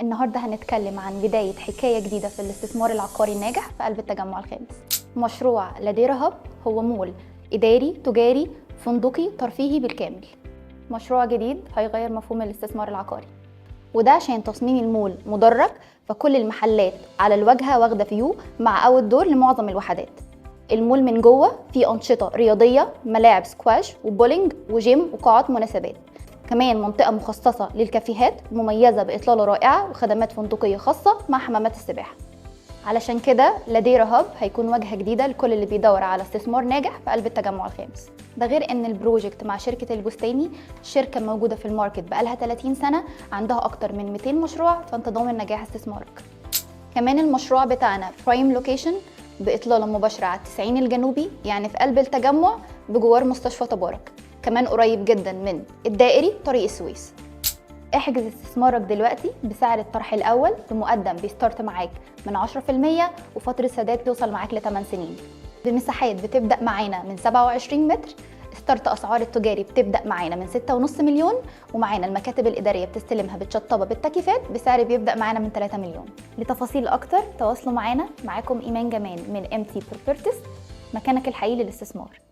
النهاردة هنتكلم عن بداية حكاية جديدة في الاستثمار العقاري الناجح في قلب التجمع الخامس. مشروع لاديرا هاب هو مول إداري تجاري فندقي ترفيهي بالكامل. مشروع جديد هيغير مفهوم الاستثمار العقاري، وده عشان تصميم المول مدرج، فكل المحلات على الواجهة واخدة view مع outdoor لمعظم الوحدات. المول من جوه فيه أنشطة رياضية، ملاعب سكواش وبولينج وجيم وقاعات مناسبات، كمان منطقة مخصصة للكافيهات مميزة بإطلالة رائعة وخدمات فندقية خاصة مع حمامات السباحة. علشان كده لاديرا هاب هيكون واجهة جديدة لكل اللي بيدور على استثمار ناجح في قلب التجمع الخامس. ده غير ان ال project مع شركة البستاني، شركة موجودة في ال market بقالها 30 سنة، عندها أكتر من 200 مشروع، فانت ضامن نجاح استثمارك. كمان المشروع بتاعنا prime location بإطلالة مباشرة على 90 الجنوبي، يعني في قلب التجمع بجوار مستشفى تبارك، كمان قريب جدا من الدائري طريق السويس. احجز استثمارك دلوقتي بسعر الطرح الأول بمقدم بي start معاك من 10% وفترة سداد توصل معاك ل 8 سنين، بمساحات بتبدأ معانا من 27 متر. start أسعار التجاري بتبدأ معانا من 6.5 مليون، ومعانا المكاتب الإدارية بتستلمها بتشطبة بالتكييفات بسعر بيبدأ معانا من 3 مليون. لتفاصيل أكتر تواصلوا معانا. معاكم إيمان جمال من MT Properties، مكانك الحقيقي للاستثمار.